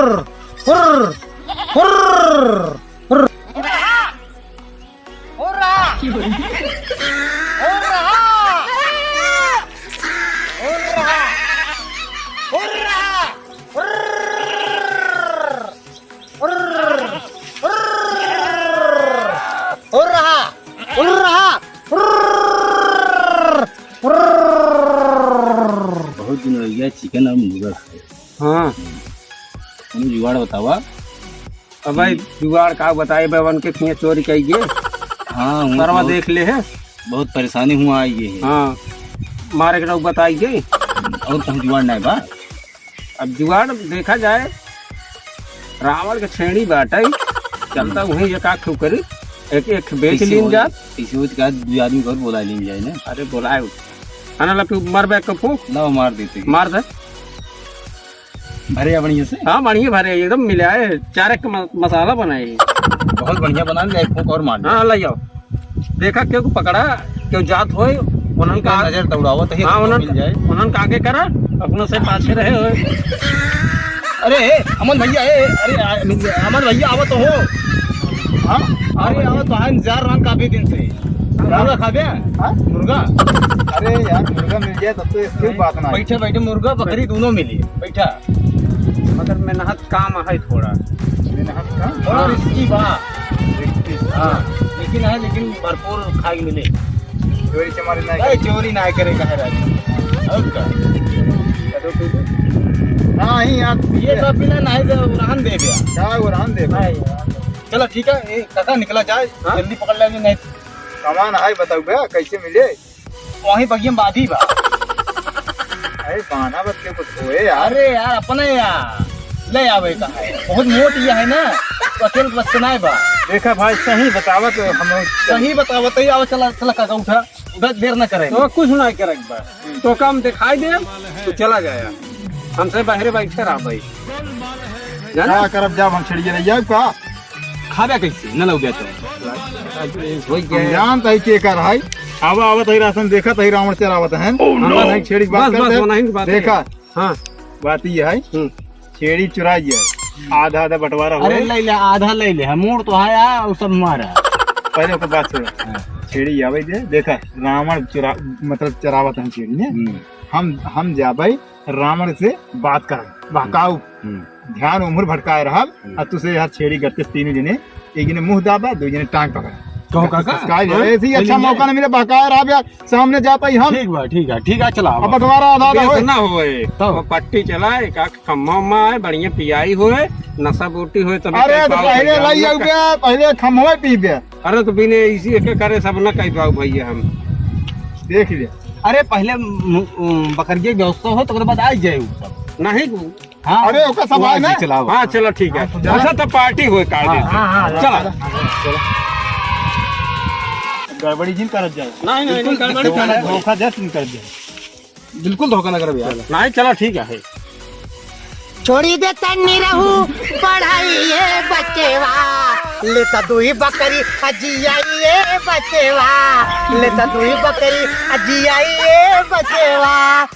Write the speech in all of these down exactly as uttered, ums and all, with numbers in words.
हुर्र, हुर्र, हुर्र। हुर्रा! हुर्रा! हुर्रा! हुर्रा! हुर्र! हुर्र! हुर्र! हुर्रा! हुर्रा! हुर्र! हुर्र! बहुत दिन हो गया चिकन और मुर्गा खाए। हाँ। कोनो जुगाड़ बतावा। अब भाई, हम्म। जुगाड़ का बताए बे, उनके किए चोरी कई गए। हाँ, वो सरवा बहुत, देख ले है। बहुत परेशानी हुआ आई है। हाँ, मारे के नौबत आई गई। और कहीं जुगाड़ नहीं बा? अब जुगाड़ देखा जाए, रावण के छेड़ी बाटे, चलता हम्म। वहीं एक आख करी, एक, एक बेच कैसे लीन होई? जात। कैसे होई तो का दू आदमी घर बोला लीन जाए ना। अरे बोलाए, आना ला फिर मार बे एक फूंक। लाओ मार देते हैं। मार दे। भरे या बढ़िया से? हाँ, बढ़िया भरे, एकदम मिलाए, चार एक म-, मसाला बनाए। बहुत बढ़िया बना लिया, एक फूंक और मार लिया। हाँ, ले जाओ। देखा, केहू पकड़ा, केहू जात होए, उन्हन का नजर दौड़ावत है, हाँ, तो उन्हन मिल जाए। उन्हन का आगे करा, अपनों से पाछे रहे होए। अरे, ए, अमन भैया, ए, अरे, आ, अमन भैया, आवत हो। हाँ? अरे, आवत तो है, इंतजार रहन काफी दिन से। मुर्गा खाबे? हाँ? मुर्गा? अरे यार, मुर्गा मिल जाए तब तो इसकी बात ना है। बैठे बैठे मुर्गा बकरी दोनों मिली। बैठा। मगर मेहनत काम है थोड़ा। मेहनत काम? थोड़ा हाँ। रिस्की बा। रिस्की। हाँ, लेकिन है, लेकिन भरपूर खाए मिले। चोरी चमारी ना अरे, करे। चोरी ना करे, कहे राजू। और का? चलो, ठीक है। हाँ, ही यार। ये सब बिना नहीं दे, उड़ान दे दिया। क्या उड़ान दे? नहीं, उड़ान दे। चलो, ठीक है, ए, काका निकला जाए, हाँ? जल्दी पकड़ लेंगे, नहीं। सामान है, बताओ बे, कैसे मिले? वहीं बगिया में बाधी बा। अरे बाना बस के कुछ होए यार। अरे यार, अपने यार ले आवे का है, बहुत मोट ये है ना, तो अकेले बस के नाय बा। देखा भाई, सही बतावा तो हम सही बतावा तो आओ, चला, चला काका, उठा, उठा, देर ना करे। तो कुछ ना करे बा, तो काम दिखाई दे, तो चला जाया, हमसे बाहरे बैठे रहा भाई। जाना? का करब, जब हम छेड़िए रह जाए का? खाबे कैसे? न लौटे तो। हो हम गया। जानत है के कर है। आवा, आवत है राशन, देखत है रावण चरावत है। Oh, no। हम है छेड़ी के बात बस, करते बस, हैं। वही की बात है। देखा? हाँ। बात ये है। हम्म। छेड़ी चुराई है। आधा आधा बंटवारा हो। अरे ले ले, आधा ले ले। हम मूड़ तो है, आ, वो सब हमारा। पहले ओकर बात सुन। हाँ। छेड़ी आवे दे। देखा, रावण चुरा, मतलब चरावत है छेड़ी ने। हम्म। हम, हम जाबे रावण से बात कर, बहकाऊ। हम्म। ध्यान उम्र भटकाए रहल, हम्म। आ तुसे यार छेड़ी गत्ते तीनों जने, एक जने मुंह दाबा, दो जने टांग पकड़ा। कहो काका? खसकाए हाँ? जाए, ऐसे ही अच्छा मौका ना मिले, बहकाए रहा यार, सामने जाता ही हम। ठीक बा, ठीक है, ठीक है, चला, अब बंटवारा आधा आधा बेस होए। ना होए। तो? वो पट्टी चलाए, का खम्मा उम्मा है, बढ़िया पियाई होए, नशा बोटी होए, तब अरे, तो पहले लाई आऊ बे, पहले खम्मा पी बे। अरे, तो बिने इसी एक करे सब ना कह पाऊ भैया हम। देख ले। अरे, पहले मु-, उ, बकरिया के व्यवस्था हो, तो ओकरे बाद आ जाए उ सब। नहीं, हाँ। अरे, ओकर सब हाँ, आए ना? चलाओ। हाँ, चलो, ठीक है। हाँ, तो अच्छा, तो पार्टी होए काट हाँ, देते। हाँ, हाँ, चलो। चलो। गड़बड़ी जिन करत जाए। नहीं, नहीं, बिल्कुल नहीं, गड़बड़ी धोखा, करत जाए। धोखा जैसे जिन करत जाए। बिल्कुल धोखा ना करबे यार। नहीं, चलो, ठीक है। छोड़ी दे तन्नी रहू पढ़ाई ए बचेवा, लेता दुई बकरी अजियाई ए बचेवा, लेता दुई बकरी अजियाई ए बचेवा।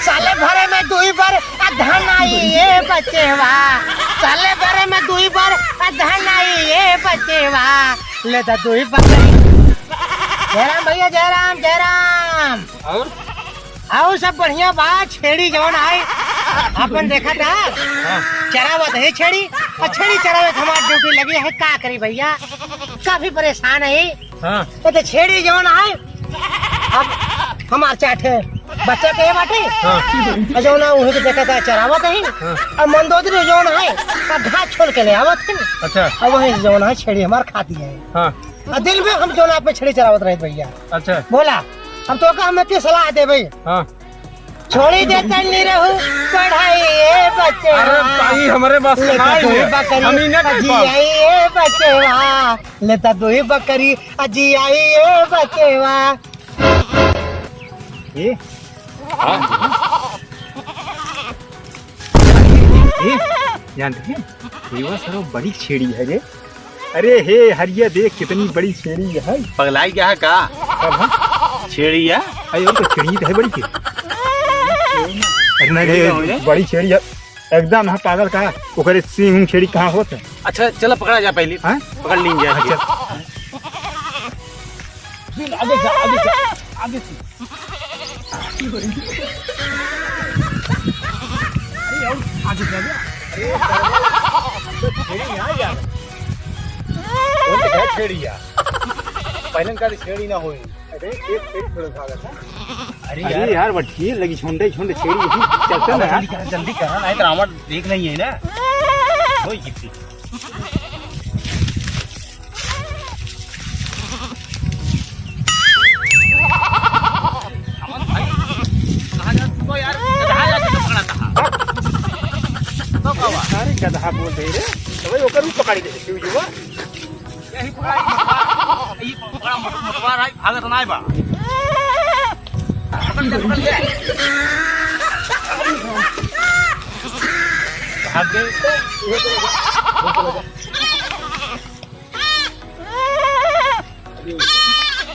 साले भरे में दुई बार अधन आई ए बचेवा, साले भरे में दुई बार अधन आई ए बचेवा, लेता दुई बकरी। जयराम भैया, जयराम, जयराम। और? और सब बढ़िया बा, छेड़ी जौन है, अपन देखा था, हाँ। चरावत है छेड़ी, और छेड़ी चरावे के हमार ड्यूटी लगी है, का करी भैया, काफी परेशान है। हाँ। ये तो छेड़ी जौन है, अब हमार चार ठे बच्चा के बाटे, हाँ। और जौन है, उहे के देखा था, चरावत है, हाँ। और मंदोदरी जौन है, और घास छोल के ले आवत है। अच्छा। और वही जौन है, छेड़ी हमार खाती है। हाँ। आ दिन में हम जौन आप में छेड़ी चरावत रहे भैया। अच्छा। बोला, हम तो का हम के सलाह दे भाई। हाँ। छोड़ी दे तन्नी रहू पढ़ाई ए बच्चे। अरे भाई, हमरे बस का लेता नाई दुई है। बकरी हम ही ना कर अजी पाओ। आई ए बच्चेवा। लेता दुई बकरी अजी आई ए बच्चेवा। ए? हाँ? ए? जानते हैं? ये वो सर बड़ी छेड़ी है रे। अरे हे हरिया, देख कितनी बड़ी छेड़ी है। पगलाई गया है का? कब है? छेड़ी है? अरे वो तो छेड़ी तो है बड़ी के। अरे नहीं, नहीं, बड़ी छेड़ी है। एकदम, हाँ, पागल का, ओकरे सींग ऊंग छेड़ी कहाँ होत है? अच्छा, चला पकड़ा जा पहले। हाँ? पकड़ लीन जाए। अच्छा। आगे जा, आगे जा, आगे से। अरे, और आगे जा, आगे। अरे, छेड़ी ना यार। कौन सा छेड़ी यार? पहले का छेड़ी ना होई। अरे, एक, एक थोड़ा भागा था। अरे अरे यार। यार, बटकी लगी, झुंडे, झुंड छेड़ी, यही चलते ना यार। जल्दी कर, जल्दी कर, नहीं तो रावण देख नहीं है ना। वही कितनी। रावण भाई, कहाँ जा तू यार? गधा आके तो पकड़ा था। तो का हुआ? अरे गधा बोल रही रे। तो भाई, ओकर ऊ पकड़ी दे, शिव जी वो। यही पकड़ा, यही पकड़ा, मोट-, मोटवा रहा, भागत नाय बा। पकड़ ले, पकड़ ले। भाग गए।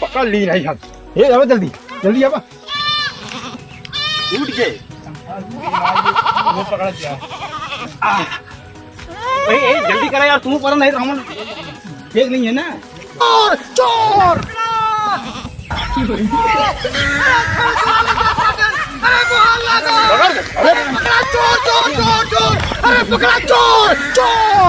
पकड़ ली नहीं हम। ए, आवा जल्दी, जल्दी आवा। उठ गए। वो पकड़ गया। ए, ए, जल्दी करा यार, तू पर नहीं, रावण देख नहीं है ना। चोर, चोर! अरे, अरे, पकड़, अरे, पकड़ा, चोर, चोर, चोर, चोर! अरे, पकड़ा, चोर, चोर!